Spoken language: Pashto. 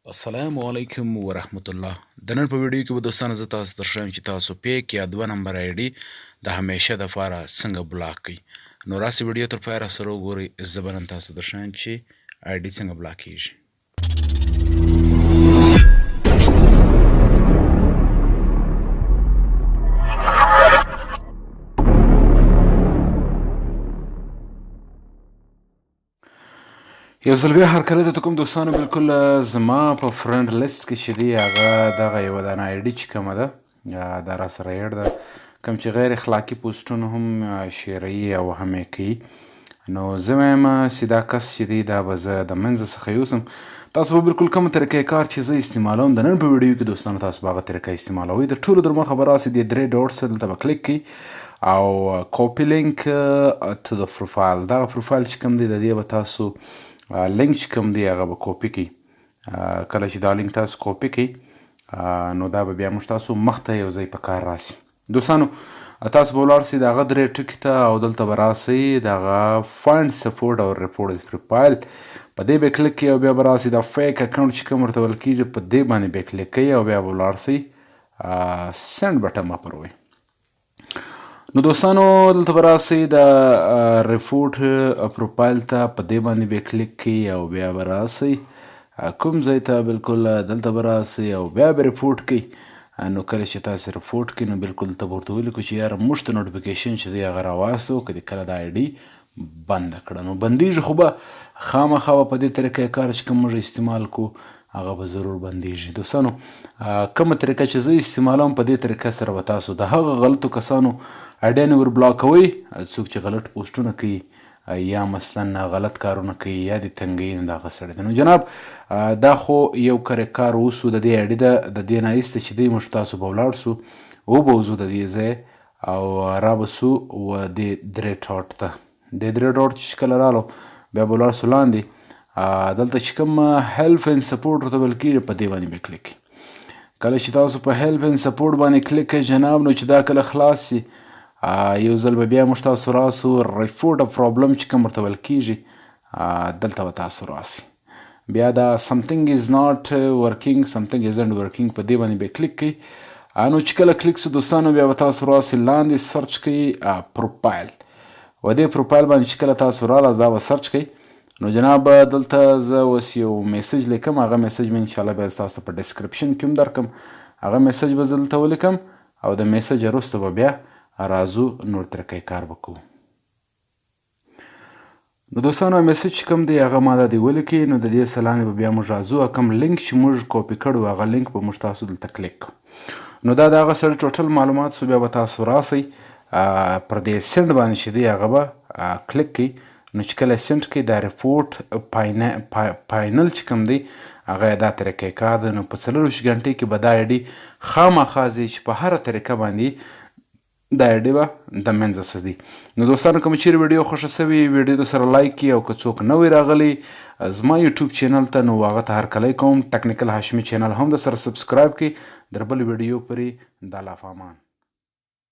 السلام علیکم ورحمت الله. د نن په ویډیو کې به دوستانو زه تاسو ته ښیم چې تاسو fake یا 2 نمبر ID د همیشه د پاره څنګه block کړئ. نو راسئ ویډیو تر پایه راسره وګورئ. زه به نن تاسو ته ښیم چې ID څنګه block کیږي. یو ځل بیا هرکلی درته کوم دوستانو. بالکل زما په friend list کې چې دی هغه دغه یوه دانه ID چې کومه ده دا راسره add ده، کوم چې غیر اخلاقي پوسټونه هم شیروي او هم یې کوي. نو زه وایم چې دا کس چې دی دا به زه د منځه څخه یوسم. تاسو به بالکل کومه طریقه کار چې زه استعمالوم د نن په ویډیو کې دوستانو تاسو به هغه طریقه استعمالوئ. د ټولو در مخه به راسئ دې 3 dots دلته به کلیک کړئ او copy link to the profile، دغه پروفایل چې کوم دی د دې به تاسو لینک چې کوم دی هغه به کاپي کړئ. کله چې دا لینک تاسو کاپي کړئ نو دا به بیا موږ تاسو مخته یو ځای په کار راسي. دوستانو تاسو به ولاړ سئ د هغه 3 ټکي ته او دلته به راسئ دغه find support او report profile، په دې به کلیک کړئ او بیا به راسئ دا fake account چې کوم ورته ویل کېږي په دې باندې به کلیک کړئ او بیا به ولاړ سئ send button به پر ووهئ. نو دوستانو دلته به راسئ د report profile ته، په دې باندې به کلیک کړئ او بیا به راسئ کوم ځای ته، بالکل دلته به راسئ او بیا به report کړئ. نو کله چې تاسو report کړئ نو بالکل دلته به ورته ولیکو چې یاره موږ ته notification چې دی هغه راواستو که دې کله دا ID بنده کړه. نو بندیږي خو به خامخا به په دې طریقه کار چې کوم موږ استعمال کړو هغه به ضرور بندیږي. دوستانو کومه طریقه چې زه استعمالوم په دې طریقه سره به تاسو د هغه غلطو کسانو آیډیانې ور block کوئ څوک چې غلط پوسټونه کوي یا مثلا غلط کارونه کوي یا دې تنګوي، نو د هغه سړی دی. نو جناب دا خو یو کار وسو د دې ID ده، د دې نه ایسته چې دی موږ تاسو به ولاړ سو وبه وځو د دې ځای او را به سو و دې 3 dot ته. دې 3 dot چې کله رالو بیا به ولاړ سو لاندې، دلته چې کوم help and support ورته ویل کېږي په دې باندې به کلیک کړئ. کله چې تاسو په help and support باندې کلیک کړئ جناب، نو چې دا کله خلاص سي یو ځل به بیا موږ تاسو راسو report a problem چې کوم ورته ویل کېږي دلته به تاسو راسئ. بیا دا something is not working، something isn't working په دې باندې به کلیک کړئ. نو چې کله کلیک سو دوستانو بیا به تاسو راسئ لاندې search کړئ پروفایل، و دې پروفایل باندې چې کله تاسو رالاست دا به search کړئ. نو جناب دلته زه اوس یو message لیکم، هغه message مې انشاءالله بیا تاسو ته په description کې هم درکم. هغه message به زه دلته ولیکم او د message وروسته به بیا راځو نور طریقې کار به کوو. نو دوستانو message چې کوم دی هغه ما دا دی ولیکي. نو د دې څه لاندې به بیا موږ راځو، کوم لینک چې موږ کاپي کړو هغه لینک به موږ تاسو دلته کلیک کړو. نو دا د هغه سړي total معلومات سو. بیا به تاسو راسئ پر دې send باندې چې دی هغه به کلیک کړئ. نو چې کله send کړئ دا report final چې کوم دی هغه دا طریقې کار دی. نو په 24 ګنټې کې به دا ID خامخا ځي چې په هره طریقه باندې دا ID به د منځه څه دی. نو دوستانو که مو چیرې ویډیو خوښه سوې ویډیو د سره like کړئ او که څوک نوی راغلی زما یوټیوب channel ته نو هغه ته هرکلی کوم. ټکنیکل هاشمي channel هم د سره subscribe کړئ. در بل ویډیو پورې د الله په امان.